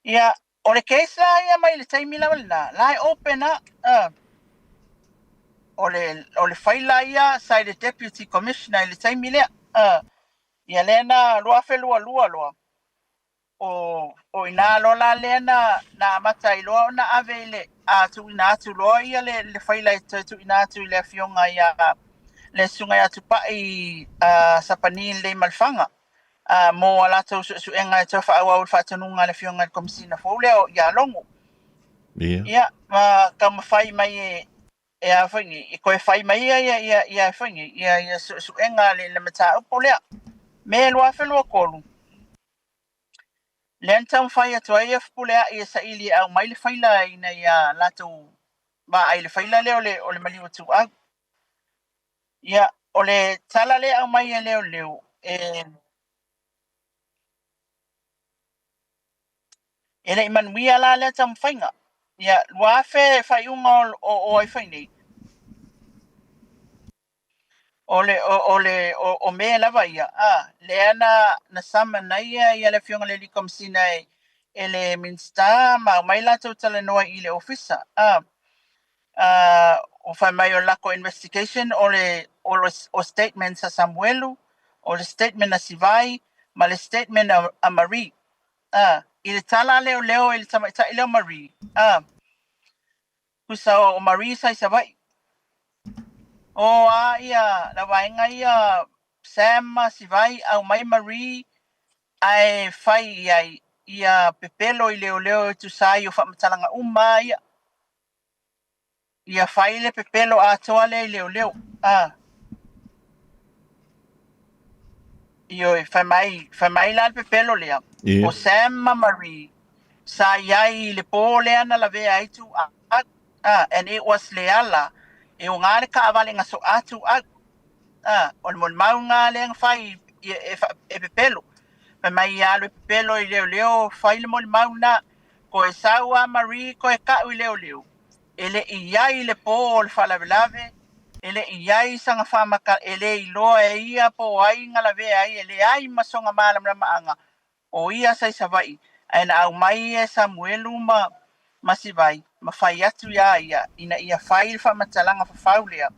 Speaker 2: Ia, o le case la ia mai le taimi lava lena, la e open a, o le, o le faila ia sa i le Deputy Commissioner i le taimi lea. Ia lea na 2022 loa, o, o ina loa la lea na, na amata ai loa ona ave i le, a tuuina atu loa ia le, le faila e toe tuuina atu i le afioga ia le Susuga ia Tupai Sapani Leimalefanga. ā, mō a latou suesuega e toe faaauau i le faatonuga a le Afioga i le Komesina fou lea o ia Logo.
Speaker 1: Ia.
Speaker 2: Ia, ma taumafai mai e, e a foi nei, e toe fai mai ia, ia, ia, ia foi nei, ia, ia suesuega a le, le mataupu lea. Me 2023, lea na taumafai atu ai ia Fepuleai e saili e aumai le faila ina ia latou vaai i le faila lea o le, o le maliu o Tuau. Ia, o le tala lea e aumai e leoleo, e, e le i manuia la lea taumafaiga. Ia, 2000 faaiuga o, o, o ai fai nei, o le, o, o le, o, o Me lava ia, a, lea na, na summon ai ia, ia le afioga i le alii Komesina e, e le Minisita ma aumai latou talanoa i le ofisa, a. Ua fai mai o le latou investigation o le, o le, o statements a Samuelu, o le statement a Sivai, ma le statement a, a Marie. i le tala a leoleo i le tamaitai lea o Marie, a, tusa o Marie sa i Savaii. O a ia la vaega ia Sam ma Sivai aumai Marie ae fai i ai ia pepelo i leoleo e tusa ai o faamatalaga uma a ia. Ia fai le pepelo atoa lea i leoleo. A. Ioe, fai mai, fai mai la le pepelo lea, o Sam ma Marie sa i ai i le pō lea na lavea ai Tuuau, a, and it was Leala e oga le taavale na soa Tuuau. A, o le molimau lena lea na fai e, e, e pepelo. Fai mai ia alu e pepelo i leoleo, fai le molimau lena. Toe sau a Marie toe tau i leoleo. E le i i ai i le pō o le faalavelave, e le i i ai sana faamata, e le iloa e ia po o ai na lavea ai, e leai ma sona malamalamaaga o ia sa i Savaii, ae na aumai e Samuelu ma ma Sivai ma fai atu iā ia ina ia fai le faamatalaga fafau lea,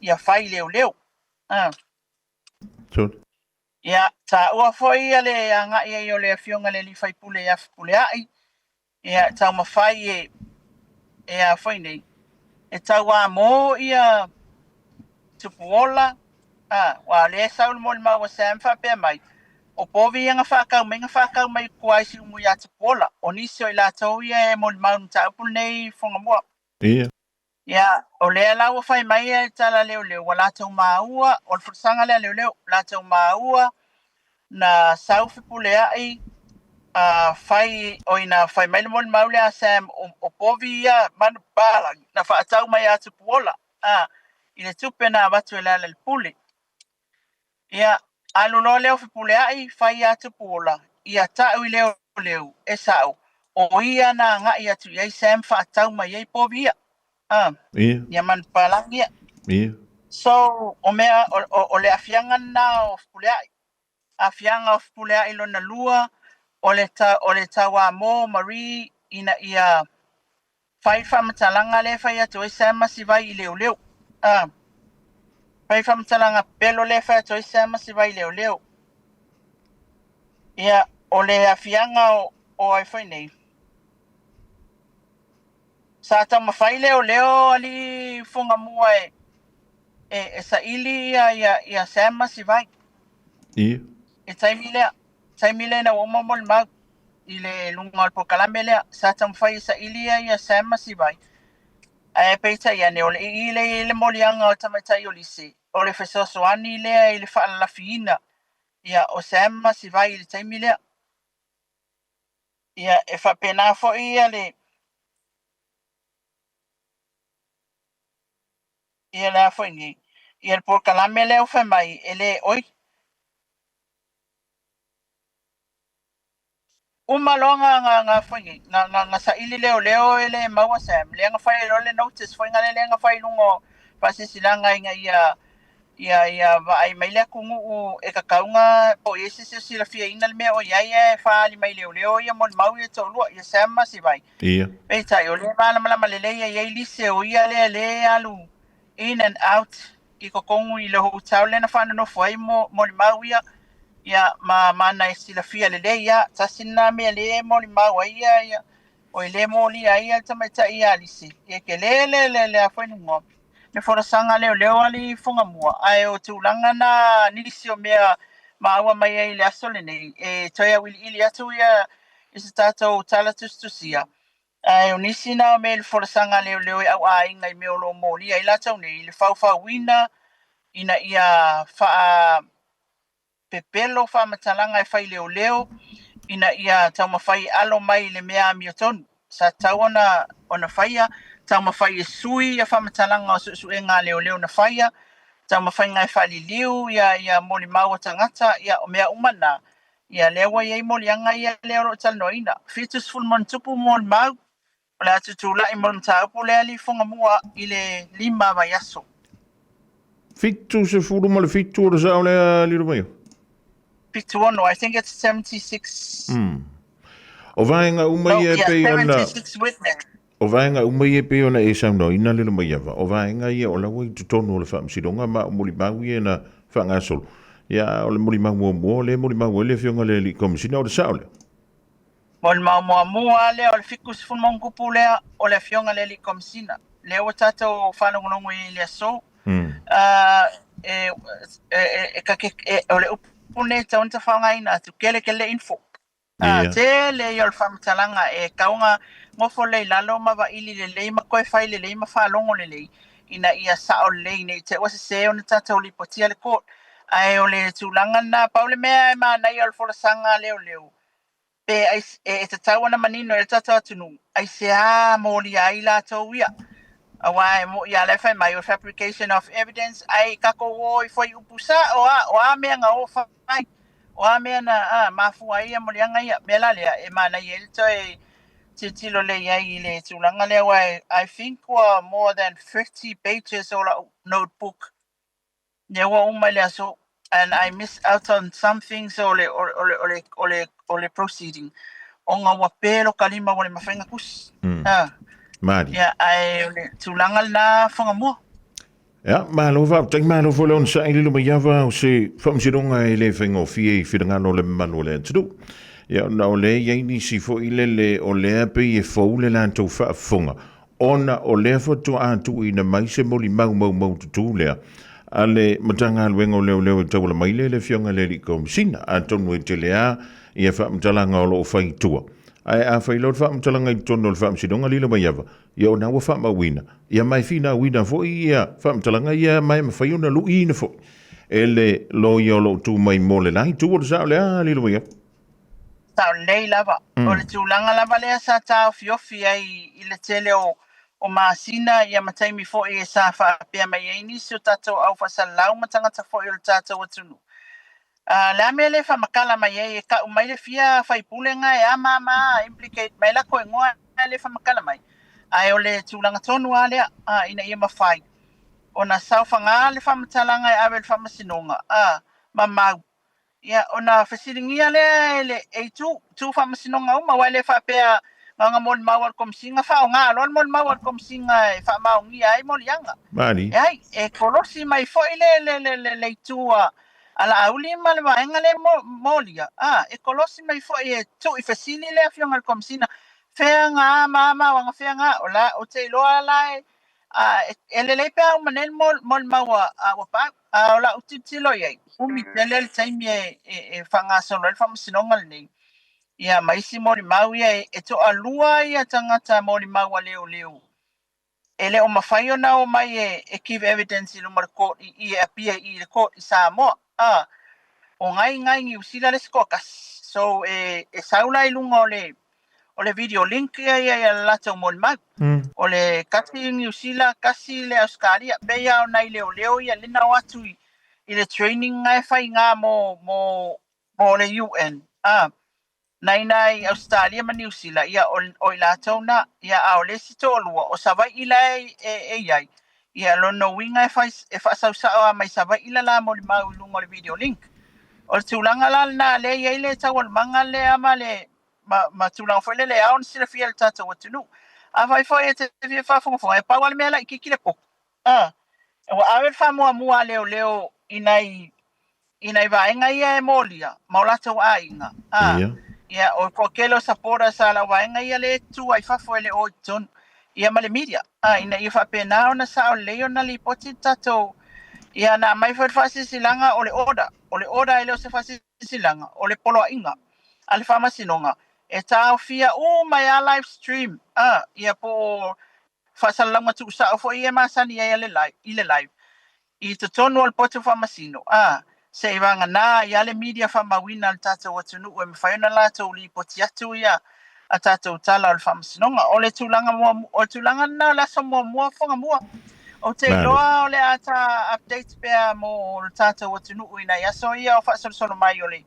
Speaker 2: ia fai leoleo. A. Ia, taua foi ia le agai ai o le Afioga i le Alii Faipule ia Fepuleai, Ia, e taumafai e, e a foi nei, e tauamo ia Tupuola, a, aua o lea e sau le molimau a Sam faapea mai, o povi ia na faatau mai, na faatau mai i tua i Siumu ia Tupuola, o nisi o i latou ia e molimau i le mataupu lenei i Fuagamua.
Speaker 1: Ia.
Speaker 2: Ia, o lea la ua fai mai le tala a leoleo, ua latou maua, o le folasaga lea a leoleo, latou maua na sau Fepuleai a fai, oi na fai mai le molimau lea a Sam, o, o povi ia manupapalagi na faatau mai ia Tupuola, a, i le tupe na avatu e Lealailepule. Ia, alu loa lea o Fepuleai, fai ia Tupuola, ia ta'u i leoleo, e sa'o, o ia na aga'i atu i ai Sam faatau mai ai povi ia. A,
Speaker 1: Ia.
Speaker 2: ia manupapalagi ia.
Speaker 1: Ia.
Speaker 2: So, o mea, o, o, o le aafiaga lena o Fepuleai. Aafiaga o Fepuleai lona lua, o le, ta, o le tauamo o Marie ina ia Fai le faamatalaga lea e fai atu ai Sam ma Sivai i leoleo. A. Fai le faamatalaga pepelo lea e fai atu ai Sam ma Sivai i leoleo. Ia, o le afiaga o, o ai foi nei. Sa taumafai leoleo alii Fugamua e, e, e saili ia, ia, ia Sam ma Sivai.
Speaker 1: Ia.
Speaker 2: I taimi lea. Taimi lea ina ua uma molimau i le luga o le polokalame lea, sa taumafai e saili ia ia Sam ma Sivai, ae peitai ane o le ii lea e i ai le moliaga o tamaitai o Lise, o le fesoasoani lea i le faalalafiina ia o Sam ma Sivai i le taimi lea. Ia, e faapena foi ia le ia le a foi nei, ia le polokalame lea ua fai mai e le oi Uma loa na na na foi nei, na na na saili leoleo e le maua Sam, lea na fai loa le notice foi na lea na fai i luga o faasilasilaga ina ia ia ia vaai mai le atunuu e tatau na po o i ai se isi o silafiaina le mea o i ai ae faaali mai leoleo ia molimau ia e toalua, ia Sam ma Sivai.
Speaker 1: Ia.
Speaker 2: Peitai o lea e malamalama lelei e i ai lise o ia lea lea e alu in and out i totonu i le hotel lea na faanonofo ai molimau ia, ia ma ma na e silafia lelei ia, tasi lena mea lea e molimau ai ia, ia oi le molia ai ia le tamaitai ia Lise. Ia tele le le le a foi le igoa, le folasaga leoleo a le Fugamua, ae o tulaga na nisi o mea maua mai ai i le aso lenei, e toe auiliili atu ia i se tatou tala tusitusia. Ae o nisi na o mea i le folasaga a leoleo e auaiga i mea o lo o molia ai latou nei i le faufauina ina ia faapepelo faamatalaga e fai leoleo ina ia taumafai e alo mai i le mea amiotonu sa tatau ona ona faia, taumafai e sui ia faamatalaga o suesuega a leoleo na faia, taumafaiga e faaliliu ia ia molimau a tagata, ia o mea uma na. Ia, lea ua i ai moliaga ia lea o lo o talanoaina. 70 ma ono tupu molimau, o le a tutulai mo le mataupu lea lifoga mua i le 5 vaiaso.
Speaker 1: 77 o le sao lea Lilomaiava?
Speaker 2: 76, I think it's 76.
Speaker 1: O vaega uma
Speaker 2: No,
Speaker 1: ia e
Speaker 2: yeah,
Speaker 1: pei ona
Speaker 2: 76 witness.
Speaker 1: O vaega uma ia e pei ona e saunoaina Lilomaiava, o vaega ia o la ua i totonu o le faamasinoga ma o molimau ia na faagasolo. Ia, o le molimau muamua o lea e molimau ai le Afioga i le Alii Komesina, o le sao lea?
Speaker 2: Molimau muamua lea o le 70+ lea o le Afioga i le Alii Komesina, lea ua tatou faalogologo i ai i le aso. O le upu nei e tatau ona faaaogaina atu, kele kele info. Tele ia o le faamatalaga e tatau ona nofo lelei i lalo ma vaili lelei ma toe fai lelei ma faalogo lelei ina ia sao lelei ne i te i ua sese ona tatou lipotia le court. Ae o le tulaga lena, pau le mea e manaia o le folasaga a leoleo, pe e tatau ona manino i le tatou atunuu, aisea molia ai latou ia. Aua e mo'i lava la e fai mai o fabrication of evidence, ae tatou o i fuaiupu sao lava, o a mea na o fai, o a mea na mafua ai ia moliaga ia. Mea la lea e manaia ai le toe tilotilo lelei ai i le tulaga lea, aua I think ua more than 50 pages o lau notebook lea ua uma i le aso and I miss out on some things o le, o le, o le, o le, o le proceeding ona ua pe lo kalima ua le mafai ona tusi.
Speaker 1: Mali.
Speaker 2: Ia, ae o le tulaga lena Fagamua.
Speaker 1: Ia, malo faafetai, malo foi le onosai Lilomaiava o se faamasinoga e le faigofie i finagalo o le mamalu o le atunuu. Ia, ona o lea e i ai nisi foi lele o lea pei e fou le latou faafofoga ona o lea faatoa tuuina mai se molimau maumaututu lea a le Matagaluega o Leoleo e tauala mai lea i le Afioga i le Alii Komesina. Atonu e tele lava ia faamatalaga o lo o fai i tua. Ae a fai loa le faamatalaga i totonu o le Faamasinoga Lilomaiava, ia o lena ua faamauina, ia ma e finauina foi ia faamatalaga ia ma e mafai ona luiina foi e le loia o lo o tu mai mo le la itu o le sao lea Lilomaiava.
Speaker 2: Sao lelei lava. O le tulaga lava lea sa taofiofi ai i le tele o o masina ia ma taimi foi e sa faapea mai ai nisi o tatou au faasalalau ma tagata foi o le tatou atunuu. A le a mea le faamatala mai ai e tau mai le fia faipule na e a ma ma implicate mai latou igoa e le faamatala mai. Ae o le tulaga tonu lava lea ina ia mafai ona saofaga le faamatalaga e ave i le faamasinoga ma mau. Ia, ona fesiligia lea e le e itu, itu faamasinoga uma, aua e le faapea na ona molimau a le Komesina, faaaoga loa le molimau a le Komesina e faamaonia ai moliaga.
Speaker 1: Mali.
Speaker 2: Leai, e kolosi mai foi le, le, le, le, le itu a, a Laauli ma le vaega lea mo, molia, a, e kolosi mai foi e tuu i fesili le Afioga i le Komesina, fea na a ma a ma fea na, o la, ou te iloa la e, A e lelei pe a uma nei le molimau a ua pau. A o lau tilotilo i ai, umi tele le taimi e faagasolo ai le faamasinoga lenei. Ia ma isi molimau ia e toalua ia tagata molimau a leoleo e le o mafai ona omai e give evidence i luma o le court i i e appear i i le court i Samoa. A o nai nai Niu Sila le isi toatasi. So e sau la i luga o le o le video link ia ia ia le latou molimau. O le kasi i Niu Sila, kasi i le Ausetalia, pei lava o nai leoleo ia lea na o atu i, i le training na e fai na mo, mo, mo le UN. Ah, nai na i Ausetalia ma Niu Sila, ia o, o i latou na, ia a o le isi toalua, o Savaii la e, e, e i ai, ia lona uiga e fai, e faasausao lava mai Savaii la la molimau i luga o le video link. O le tulaga la lena lea e i ai le taualumaga lea ma le, ma, ma tulaga foi lele e ao ona silafia e le tatou atunuu. Afai foi e te fia faafogafoga, e pau lava le mea laitiiti le potu. A, ua ave le faamuamua a leoleo i nai, i nai vaega ia e molia ma o latou aiga. A,
Speaker 1: Ia.
Speaker 2: ia, o le toatele o supporters a lau vaega ia lea e tu ai i fafo e le o i totonu. Ia ma le media. A, ina ia faapena ona sao lelei ona lipoti le tatou, ia na aumai foi le faasilasilaga o le order. O le order e le o se faasilasilaga. Silaga, o le poloaiga a le Faamasinoga e taofia uma ai lava live stream a, ia po o faasalalauga tuusao foi ia e masani ai le live, i le live i totonu o le poto faamasino a, se i vagana ai lava le media faamauina a le tatou atunuu e mafai ona latou lipoti atu ia a tatou tala o le Faamasinoga. O le tulaga muamua, o le tulaga lena o le aso muamua Fagamua. Ou te
Speaker 1: Malo.
Speaker 2: iloa o le a ta update pea mo le tatou atunuu i nai aso ia o faasolosolo mai o le,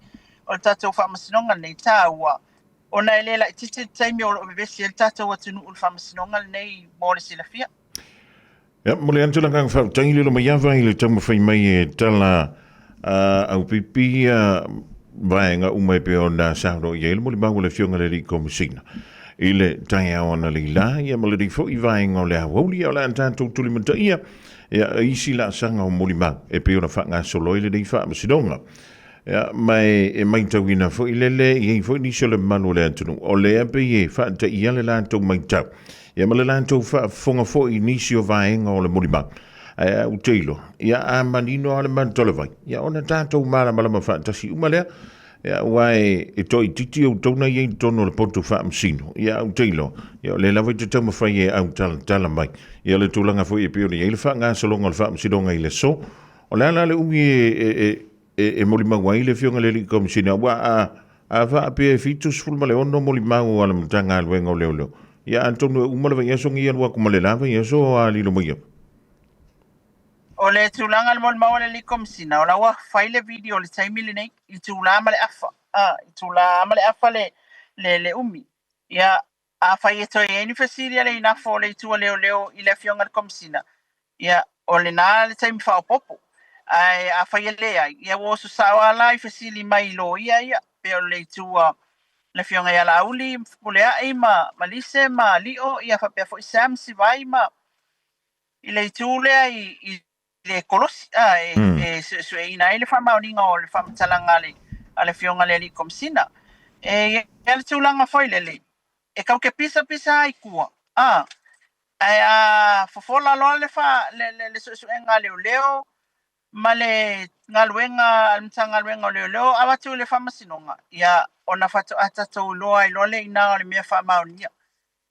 Speaker 2: o le tatou Faamasinoga lenei taua, ona e le laitiiti le taimi o lo o vevesi ai le tatou atunuu i le Faamasinoga lenei mo le silafia.
Speaker 1: Ia, momoli atu le agaga faafetai i Lilomaiava i le taumafai mai e tala aupipi vaega uma e pei ona saunoa i ai le molimau a le Afioga i le Alii Komesina i le taeao analeila, ia ma lenei foi vaega o le aoauli, o le a tatou tulimataia ia isi laasaga o molimau e pei ona faagasolo ai lenei faamasinoga. Ia, ma e maitauina foi lele e i ai foi nisi o le mamalu o le atunuu, o lea pei e faataia le latou maitau, ia ma le latou faafofoga foi i nisi o vaega o le molimau. Ae ou te iloa, ia a manino lava le malu o le vai, ia ona tatou malamalama faatasi uma lea. Ia, aua e toaitiiti outou na i ai i totonu o le potu faamasino, ia ou te iloa, ia o lea lava e te taumafai e autalatala mai ia le tulaga foi e pei ona i ai le faagasologa o le faamasinoga i le aso. O le a la le umi e molimau ai le Afioga i le Alii Komesina, aua a faapea e 76 molimau a le Matagaluega o Leoleo, ia atonu e uma le vaiaso nei alu atu ma le la vaiaso a lilo mai.
Speaker 2: O le tulaga i le molimau a le Alii Komesina, o la ua fai le video i le taimi lenei, i itula ma le afa, a, itula ma le afa le umi. Ia, afai e toe i ai ni fesili a le inafo o le itu a leoleo i le Afioga i le Komesina, ia, o lena le taimi faaopoopo. Ae afai e leai, ia ua oso sao lava la i fesili mai i loia ia, pei o le itu a le Afioga ia Laauli, Fepuleai ma Lise ma Lio, ia faapea foi Sam Sivai ma i le itu lea i le kolosi a, e suesueina ai le faamaoniga o le faamatalaga a le Afioga i le Alii Komesina. E i ai le tulaga foi lele, e kau ke pisapisa ai tua, a, ae a fofola loa le suesuega a leoleo ma le galuega a le Matagaluega o Leoleo avatu i le Faamasinoga, ia ona faatoa tatou iloa ai loa lea i ina o le mea faamaonia.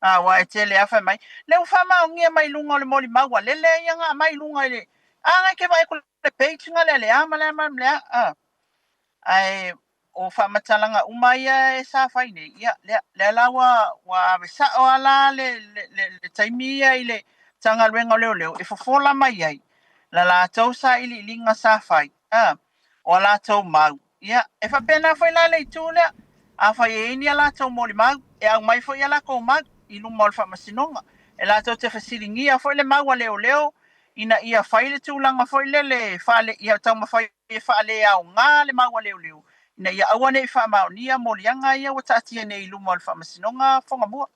Speaker 2: A, aua e tele lava fai mai, lea ua faamaonia mai luga o le molimau a lele ia na aumai i luga i le, a na e te vaai atu i le page na lea le a ma le a ma le a, a. Ae o faamatalaga uma ia e sa fai nei, ia, lea, lea la ua ave sao lava la le taimi ia i le Matagaluega o Leoleo e fofola mai ai la latou sailiiliga sa fai, a, o a latou mau. Ia, e faapena foi la le itu lea, afai e i ai ni a latou molimau, e aumai foi a latou mau i luma o le Faamasinoga. E latou te fesiligia foi le mau a leoleo ina ia fai le tulaga foi lele faale, ia taumafai e faaleaoga le mau a leoleo ina ia aua ne i faamaonia moliaga ia ua taatia nei i luma o le Faamasinoga Fogamua.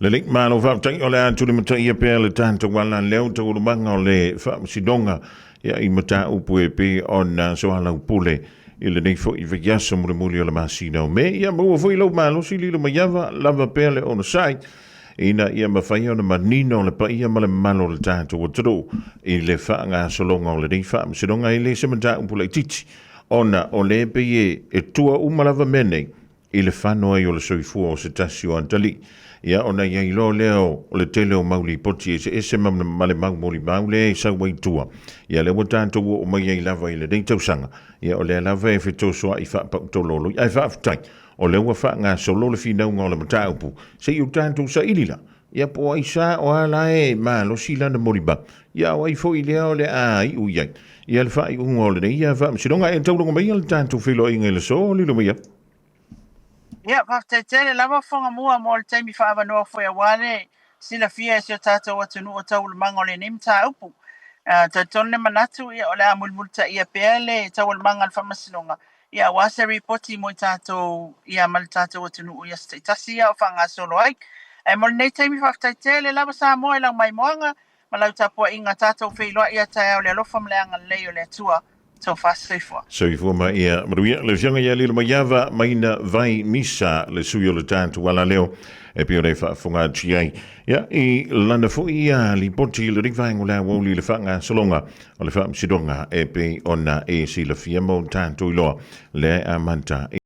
Speaker 1: Lelei, malo faafetai, o le a tulimataia pea le tatou ala leo taualumaga o le Faamasinoga ia i mataupu e pei ona soalaupule i lenei foi vaiaso mulimuli o le masina o Me. Ia maua foi lau malosi lilo maiava lava pea le onosai ina ia mafai ona manino le paia ma le mamalu o le tatou atunuu i le faagasologa o lenei Faamasinoga. E le se mataupu laitiiti ona o lea e pei e tua uma lava mea nei i le fano ai o le soifua o se tasi o atalii. Ia ona i ai loa lea o le tele o mau lipoti eseese ma le mau molimau lea e sau ai tua. Ia lea ua tatou oo mai ai lava i lenei tausaga, ia o lea lava e fetosoa'i faapautololo. Ae faafetai, o lea ua faagasolo le finauga o le mataupu, se i o tatou saili la, ia po o ai sa o a la e malosi lana molimau, ia o ai foi lea o le a iu i ai ia le faaiuga o lenei faamasinoga. E taulaga maia le tatou feiloaiga i le aso, lilo maia.
Speaker 2: Ia, faafetai tele lava Fogamua mo le taimi faaavanoa foi aua le silafia e si o tatou atunuu o taualumaga o lenei mataupu. Talitonu le manatu, ia, o le a mulimulitaia pea le taualumaga o le faamasinoga, ia, aua se ripoti mo i tatou, ia, ma le tatou atunuu i aso taitasi ia o faagasolo ai. Ae mo lenei taimi, faafetai tele lava Samoa i lau maimoaga ma lau tapuaiga, tatou feiloai a taeao i le alofa ma le agalelei o le Atua. Tofa soifua.
Speaker 1: Soifua ma ia manuia. Le Afioga ia Lilomaiava Maina Vai Misa, le sui o le tatou alaleo e pei ona e faafofoga atu i ai. Ia, i lana foi ia lipoti i lenei vaega o le aoauli i le faagasologa o le faamasinoga e pei ona e silafia ma o tatou iloa lea e amata.